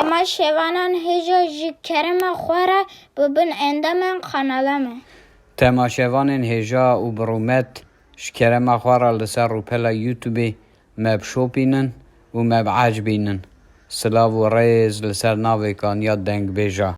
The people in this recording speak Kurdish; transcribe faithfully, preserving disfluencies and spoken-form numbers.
Temaşevanan hêja ji kerema xwe re bibin endamên kanala me. Temaşevanên hêja û bi rûmet ji kerema xwe re li ser rûpela YouTubeê me bişopînin û me biecibînin. Silav û rêz li ser navê Kanya Dengbêja.